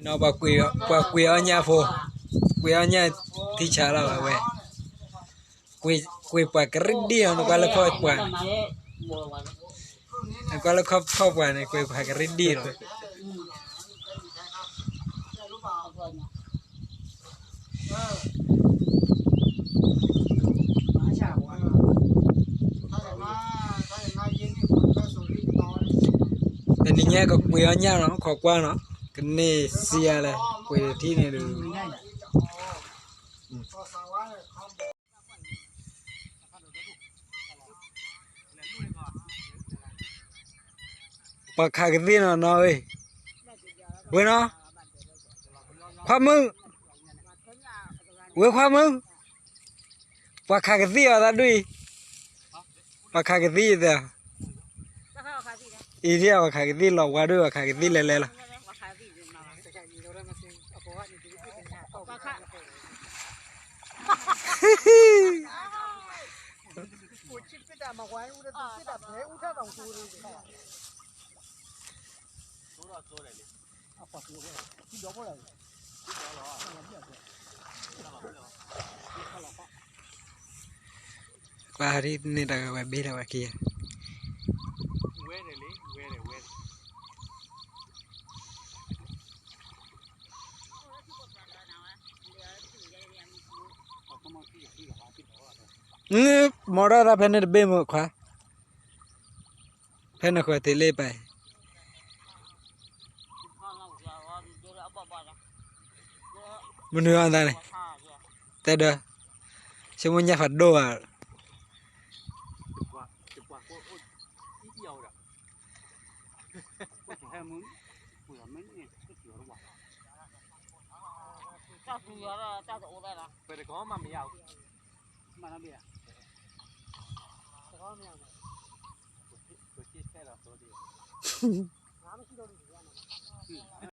ပှၤကွံာ်အီၣ်ညၣ်ဖိ, ကွံာ်အီၣ်ညၣ်ထံဆးလီၤဝဲ, ကွံာ်ပှၤကရံၣ်ဒံၣ်လီၤ နကွၢ်လၢခီၣ်ပှၢ်န့ၣ်, နကွၢ်လၢခီၣ်ပှၢ်န့ၣ် ကွံာ်ပှၤကရံၣ်ဒံၣ်လီၤ. တနံၤညါကကွံာ်အီၣ်ညၣ်နီၤ ခိးကွၢ်နီၤ, ကန့ၢ်စံးယါလဲၣ် ကွံာ်တထံၣ်န့ၣ်ဒုး ပှၤခးကသံၣ်နီၤနီၤဝဲ, ဝဲနီၤ, ခွါမုၣ်, ဝဲခွါမုၣ်, ပှၤခးကသံၣ်အီၤသးဒူၣ်အံၤ, ပှၤခးကသံၣ်အံၤသး, အံၤဒ်ပှၤခးကသံၣ်လီၤဝါဒူၣ် ပှၤခးကသံၣ်လဲၤလဲၤလီၤ. ကွၢ်ဒ်န့ၣ်တဂၤဝဲဘ့ၣ်လၢဝဲခံဂၤ မီၢ်ထီၣ်သးဖဲန့ၣ်တဘ့ၣ်မုၢ်ခွါ, ဖဲနဃၢၤတ့ၢ်လ့ပာ်အံၤ, မနုၤအီၤသးန့ၣ်, တဲဒၢ, ဆိကမိၣ်ညၣ်ဖးဒိၣ်ဘၣ်.